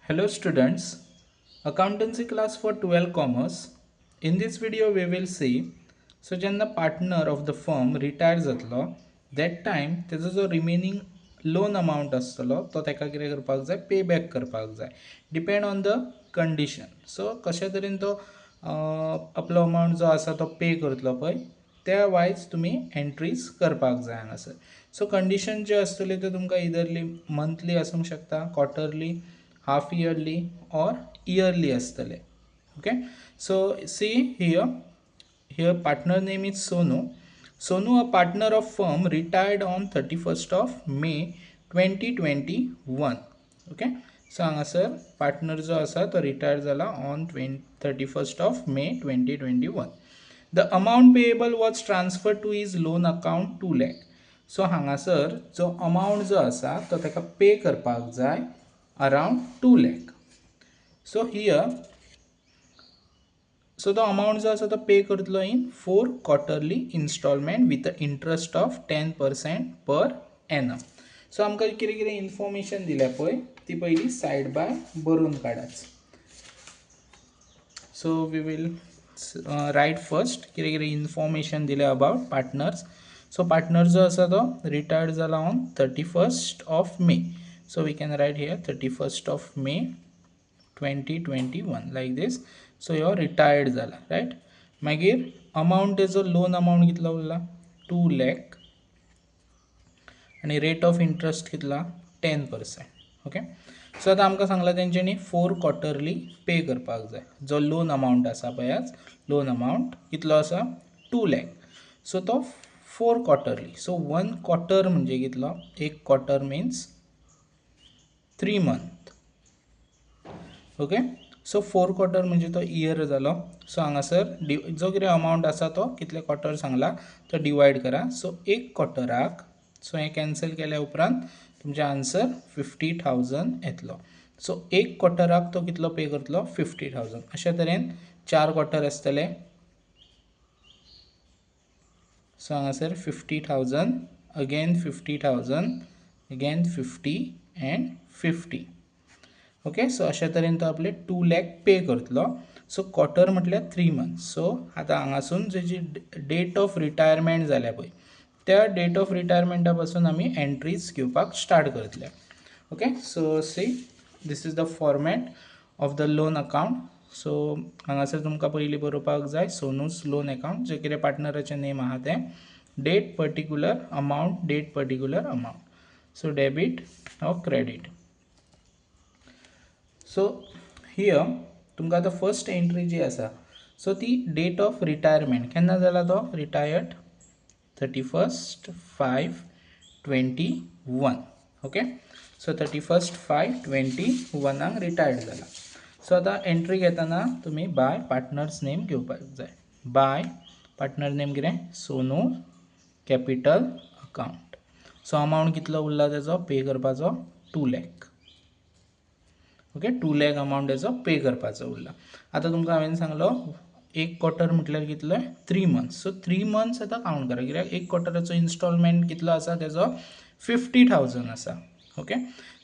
Hello students, accountancy class for 12 commerce. In this video we will see, so जेन्ना partner of the firm retire जातलो that time तेजो जो remaining loan amount आसतलो तो तेका कितें करपाक जाय, पे बॅक करपाक जाय, depend on the condition. So कशे तरेन तो आपलो अमावंट जो आसा तो पे करतलो पळय त्या वायज तुमी एंट्रीज करपाक जाय हांगासर. सो कंडिशन ज्यो आसतल्यो त्यो तुमकां इदरली मंथली आसूंक शकता, quarterly, half yearly or yearly आसतले. Okay, so see here, here partner name is Sonu. Sonu, a partner of firm, retired on 31st of May 2021. Okay, so हांगासर पार्टनर जो आसा तो रिटायर्ड जाला on 31st of May 2021. The amount payable was transferred to his loan account 2 lakh. So हांगासर जो amount जो आसा तो ताका पे करपाक जाय around 2 lakh. So here, so the amount जो आसा तो पे करतलो in 4 quarterly installment with the interest of 10% per annum. So आमकां कितें कितें इन्फॉर्मेशन दिल्या पळय ती पयली सायड बाय बरोवन काडाच. So we will write first कितें कितें इन्फॉर्मेशन दिल्या अबावट पार्टनर्स. सो पार्टनर जो आसा तो रिटायर्ड जाला on 31st of May. So we can write here 31st of May 2021 like this. So यो retired जाला, right? मागीर amount तेजो loan amount कितलो उरला 2 lakh आनी rate of interest कितला 10%. Okay, so आतां आमकां सांगला तेंच्यांनी 4 quarterly पे करपाक जाय. जो loan amount आसा पळयाच, loan amount कितलो आसा 2 lakh. So तो 4 quarterly. So 1 quarter म्हणजे कितलो, एक quarter means 3 month. Okay, so 4 quarter म्हणजे तो इयर जालो. सो हांगासर जो कितें अमावंट आसा तो कितले क्वॉर्टर सांगला तो डिवायड करा. सो एक क्वॉर्टराक, सो हें कॅन्सल केल्या उपरांत तुमचें आन्सर 50,000 येतलो. सो एक क्वॉर्टराक तो कितलो पे करतलो 50,000. अशे तरेन 4 क्वॉर्टर आसतले. सो हांगासर 50,000, again 50,000, again 50 and 50. Okay, so अशा तरेन तो आपले 2 lakh पे करतलो. सो क्वॉर्टर म्हटल्यार 3 मंथ्स. सो आतां हांगासून जेजी डेट ऑफ रिटायरमेंट जाल्या पळय त्या डेट ऑफ रिटायरमेंटा पासून आमी एंट्रीज घेवपाक स्टार्ट करतले. Okay, so see this is the format of the loan account. So हांगासर तुमकां पयलीं बरोवपाक जाय सोनूज लोन अकावंट, जे कितें पार्टनराचें नेम आहा तें, date particular amount, date particular amount. So debit or credit. So here तुमकां आतां फर्स्ट एंट्री जी आसा सो ती डेट ऑफ रिटायरमेंट केन्ना जाला तो रिटायर्ड 31/5/21. ओके, सो 31/5/21 रिटायर्ड जाला. सो आतां एंट्री घेतना तुमी बाय पार्टनर्स नेम घेवपाक जाय. बाय पार्टनर नेम कितें, Sonu capital account. So amount कितलो उरला तेजो पे करपाचो 2 lakh. Okay, 2 lakh amount तेजो पे करपाचो उरला. आतां तुमकां हांवें सांगलो एक क्वॉर्टर म्हटल्यार कितलो 3 मंथ्स. सो 3 मंथ्स आतां कावंट करा कित्याक एक क्वॉर्टराचो इन्स्टॉलमेंट कितलो आसा तेजो 50,000 आसा. ओके,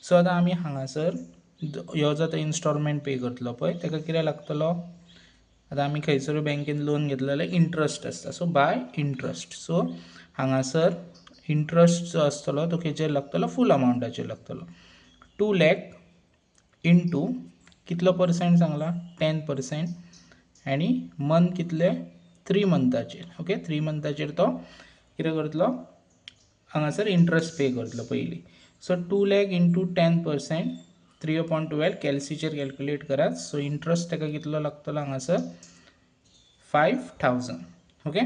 सो आतां आमी हांगासर ह्यो जो आतां इन्स्टॉलमेंट पे करतलो पळय तेका कितें लागतलो, आतां आमी खंयसरूय बँकेन लोन घेतलो जाल्यार इंट्रस्ट आसता. सो बाय इंट्रस्ट. सो हांगासर इंट्रस्ट जो आसतलो तो खंयचेर लागतलो, फूल अमावंटाचेर लागतलो. 2 lakh इंटू कितलो पर्सेंट सांगला 10% आनी मंथ कितले 3 मंथाचेर. ओके, 3 मंथाचेर तो कितें करतलो हांगासर इंट्रस्ट पे करतलो पयलीं. सो 2 lakh into 10% 3/12 कॅल्सीचेर कॅल्क्युलेट करात. सो इंट्रस्ट ताका कितलो लागतलो हांगासर 5,000. ओके,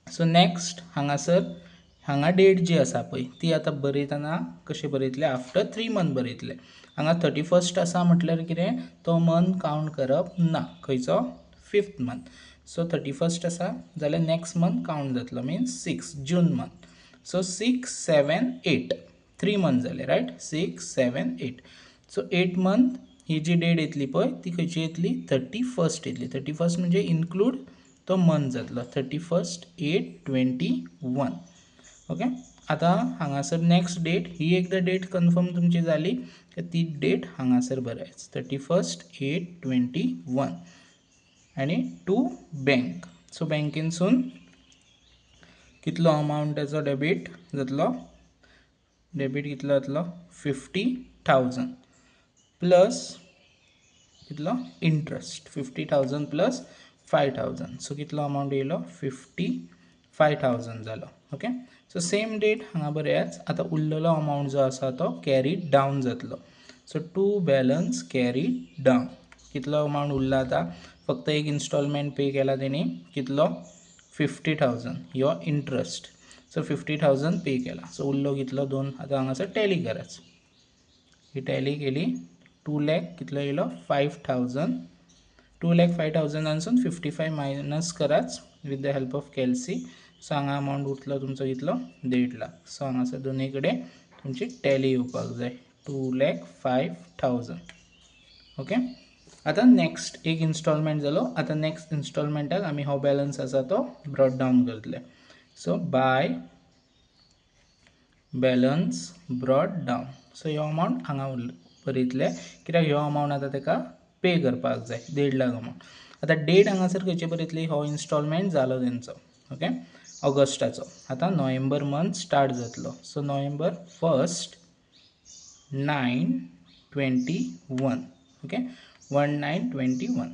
सो नेक्स्ट हांगासर हांगा डेट जी आसा पळय ती आतां बरयतना कशें बरयतले, आफ्टर 3 मंथ बरयतले. हांगा 31st आसा म्हटल्यार कितें तो मंथ कावंट करप ना, खंयचो 5th month. सो 31st आसा जाल्यार नेक्स्ट मंथ कावंट जातलो, means 6 June month. So 6, 7, 8, 3 month जाले, रायट, 6, 7, 8. सो 8 मंथ ही जी डेट येतली पळय ती खंयची येतली 31st येतली. 31st म्हणजे इन्क्लूड तो मंथ जातलो 31/8/21. ओके, आतां हांगासर नेक्स्ट डेट ही एकदां डेट कन्फर्म तुमची जाली ती डेट हांगासर बरयात 31/8/21 आनी टू बँक. सो बँकेनसून कितलो अमावंट ताचो डेबीट जातलो, डेबीट कितलो जातलो 50,000 प्लस कितलो इंट्रस्ट 50,000 प्लस 5,000. सो कितलो अमावंट येयलो 55,000 जालो. ओके, सो सेम डेट हांगा बरयात. आतां उरलेलो अमावंट जो आसा तो कॅरी डावन जातलो. So to balance carry down कितलो अमावंट उरला आतां, फक्त एक इन्स्टॉलमेंट पे केला तेणी कितलो 50,000 ह्यो इंट्रस्ट. सो 50,000 पे केला. सो उरलो कितलो दोन. आतां हांगासर टॅली कराच, ही टॅली केली 2 लाख कितलो येयलो 5,000, 2,05,000 55 मायनस कराच with the help of calci. So हांगा अमावंट उरतलो तुमचो कितलो 1.5 लाख. सो हांगासर दोनूय कडेन तुमची टॅली येवपाक जाय 2,05,000. ओके, आतां नेक्स्ट एक इन्स्टॉलमेंट जालो. आतां नेक्स्ट इन्स्टॉलमेंटाक आमी हो बॅलन्स आसा तो ब्रॉड डावन करतले. So by balance brought down. So ह्यो अमावंट हांगा बरयतले कित्याक ह्यो अमावंट आतां ताका पे करपाक जाय 1.5 लाख अमावंट. आतां डेट हांगासर खंयची बरयतली, हो इन्स्टॉलमेंट जालो तेंचो ओके ऑगस्टाचो. आतां नोव्हेंबर मंथ स्टार्ट जातलो. सो नोव्हेंबर 1 9/21. ओके 1/9/21.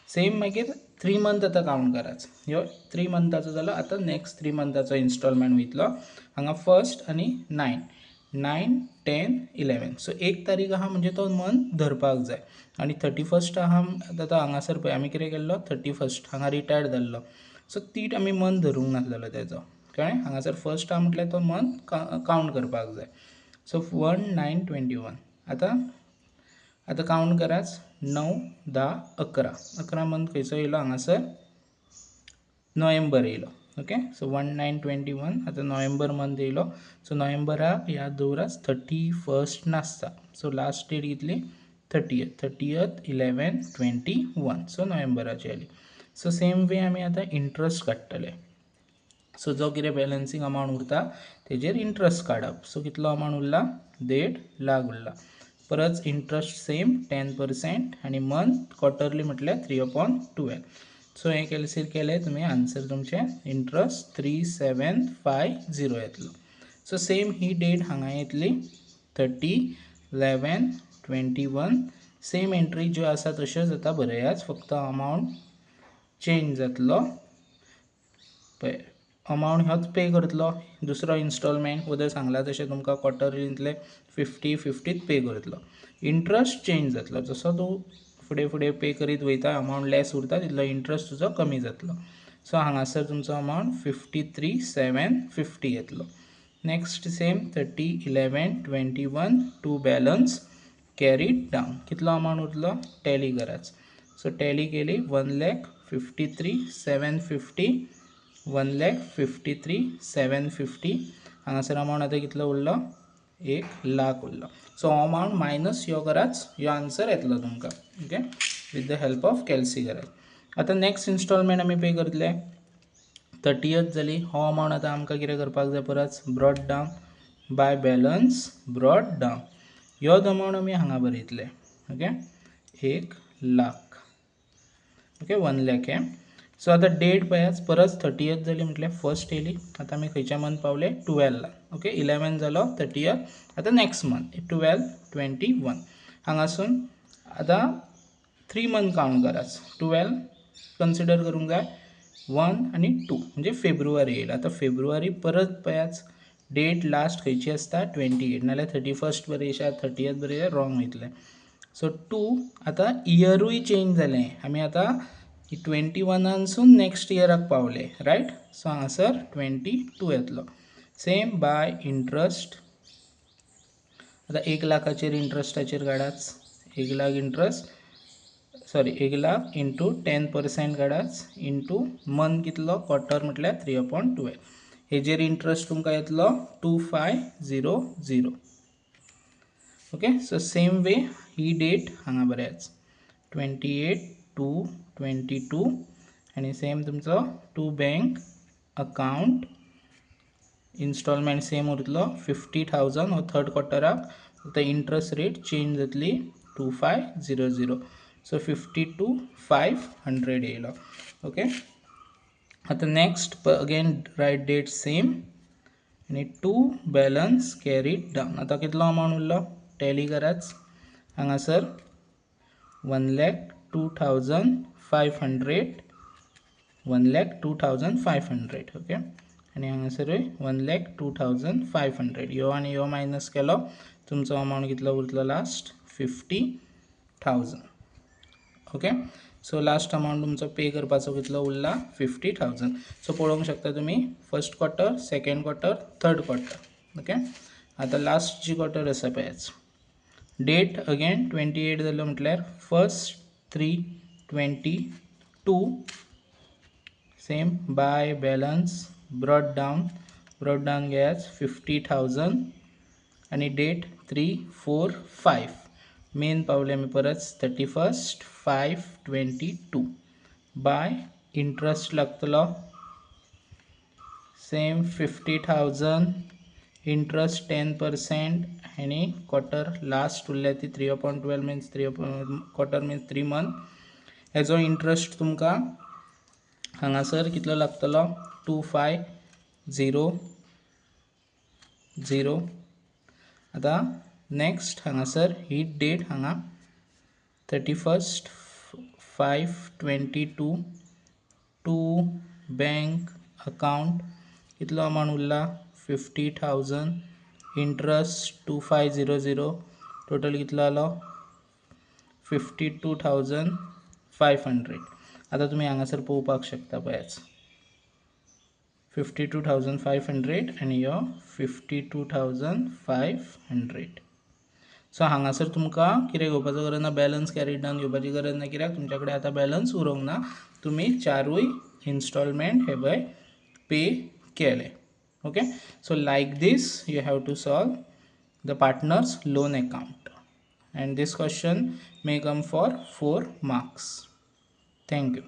सेम मागीर 3 मंथ आतां कावंट कराच. ह्यो 3 मंथाचो जालो. आतां नेक्स्ट 3 मंथाचो इन्स्टॉलमेंट वयतलो हांगा 1 आनी 9, 9, 10, 11. सो 1 तारीख आहा म्हणजे तो मंथ धरपाक जाय आनी 31 आहा. आतां हांगासर पळय आमी कितें केल्लो 31 हांगा रिटायर्ड जाल्लो. सो ती आमी मंथ धरूंक नासलेलो तेजो, कळ्ळें. हांगासर 1 आहा म्हटल्यार तो मंथ कावंट करपाक जाय. सो 1/9/21. आतां आतां कावंट कराच 9, 10, 11. 11 मंथ खंयचो येयलो हांगासर नोव्हेंबर येयलो. Okay, so 1/9/21. आतां नोव्हेंबर मंथ येयलो. सो नोव्हेंबराक याद दवरात 31 नासता. सो लास्ट डेट कितली 30, 30/11/21. सो नोव्हेंबराची आयली. सो सेम वे आमी आतां इंट्रस्ट काडटले. सो जो कितें बॅलन्सींग अमावंट उरता तेजेर इंट्रस्ट काडप. सो कितलो अमावंट उरला 1.5 लाख उरला. परत इंट्रस्ट सेम 10% आनी मंथ क्वॉर्टरली म्हटल्यार 3/12. सो हें कॅल्कुलेट केलें तुमी आन्सर तुमचें इंट्रस्ट 3750 येतलो. सो सेम ही डेट हांगा येतली 30/11/21. सेम एंट्री ज्यो आसा तश्योच आतां बरयात, फक्त अमावंट चेंज जातलो. पळय अमावंट होच पे करतलो दुसरो इन्स्टॉलमेंट वदर सांगला तशें तुमकां क्वॉर्टरलींतले 50 50 पे करतलो. इंट्रस्ट चेंज जातलो, जसो तूं फुडें फुडें पे करीत वयता अमावंट लेस उरता तितलो इंट्रस्ट तुजो कमी जातलो. सो हांगासर तुमचो अमावंट 53,750 येतलो. Next same 30/11/21 to balance carried down. कितलो अमावंट उरलो टॅली कराच. सो टॅली केली 1,53,750, 1,53,750. हांगासर अमावंट आतां कितलो उरलो 1 लाख उरलो. सो अमावंट मायनस ह्यो कराच ह्यो आन्सर येतलो तुमकां. Okay, with the help of calci करात. आतां नेक्स्ट इन्स्टॉलमेंट आमी पे करतले 30 जाली. हो अमावंट आतां आमकां कितें करपाक जाय परत brought down by balance brought down. ह्यो अमावंट आमी हांगा बरयतले. ओके 1 लाख. ओके 1 लाख हे. सो आतां डेट पळयात परत 30 जाली म्हटल्यार 1 येयली. आतां आमी खंयच्या मंथ पावले 12. ओके 11 जालो 30. आतां नेक्स्ट मंथ 12/21. हांगासून आतां 3 मंथ कावंट करात. 12 कन्सिडर करूंक जाय 1 आनी 2 म्हणजे फेब्रुवारी येयला. आतां फेब्रुवारी परत पळयात डेट लास्ट खंयची आसता 28, नाल्यार 31 बरयशात 30 बरयशात रॉंग वयतलें. सो 2 आतां इयरूय चेंज जालें, आमी आतां 21 नेक्स्ट इयराक पावले रायट. सो हांगासर 22 येतलो. Same by interest. आतां 1 लाखाचेर इंट्रस्टाचेर काडाच 1 lakh interest sorry 1 lakh into 10% काडाच इंटू मंथ कितलो क्वॉर्टर म्हटल्यार 3/12. हेजेर इंट्रस्ट तुमकां येतलो 2500. ओके, सो सेम वे ही डेट हांगा बरयात 28/2/22 आनी सेम तुमचो to bank account installment same उरतलो 50,000 हो थर्ड क्वॉर्टराक, फक्त इंट्रस्ट रेट चेंज जातली 2500. सो 52,500 येयलो. ओके, आतां next again write date same आनी टू बॅलन्स कॅरीड डावन. आतां कितलो अमावंट उरलो टॅली कराच. हांगासर 1,02,500, 1,02,500. ओके, आनी हांगासरूय 1,02,500. यो आनी यो मायनस केलो, तुमचो अमावंट कितलो उरतलो last 50,000. Okay, so last amount तुमचो पे करपाचो कितलो उरला 50,000. सो पळोवंक शकता तुमी first quarter, second quarter, third quarter. Okay, आतां लास्ट जी क्वॉर्टर आसा पळयाच, डेट अगेन 28 जालो म्हटल्यार first 3/22, same by balance brought down, brought down घेयाच 50,000 आनी डेट 3, 4, 5. मेन पावले आमी परत 31 5/22. बाय इंट्रस्ट लागतलो सेम 50,000, इंट्रस्ट 10% आनी क्वॉर्टर लास्ट उरल्या ती 3/12 means 3 quarter means 3 month. हेजो इंट्रस्ट तुमकां हांगासर कितलो लागतलो 2500. आतां नेक्स्ट हांगासर ही डेट हांगा 31 5/22 टू बँक अकावंट कितलो अमावंट उरला 50,000, इंट्रस्ट 2500, टोटल कितलो आलो 52,500. आतां तुमी हांगासर पळोवपाक शकता पळयाच 52,500 आनी यो 52,500. सो हांगासर तुमकां कितें घेवपाचो गरज ना, बॅलन्स कॅरीड डावन घेवपाची गरज ना, कित्याक तुमच्या कडेन आतां बॅलन्स उरोंक ना, तुमी चारूय इन्स्टॉलमेंट हे पळय पे केले. Okay, so like this you have to solve the partners loan account and this question may come for 4 marks. Thank you.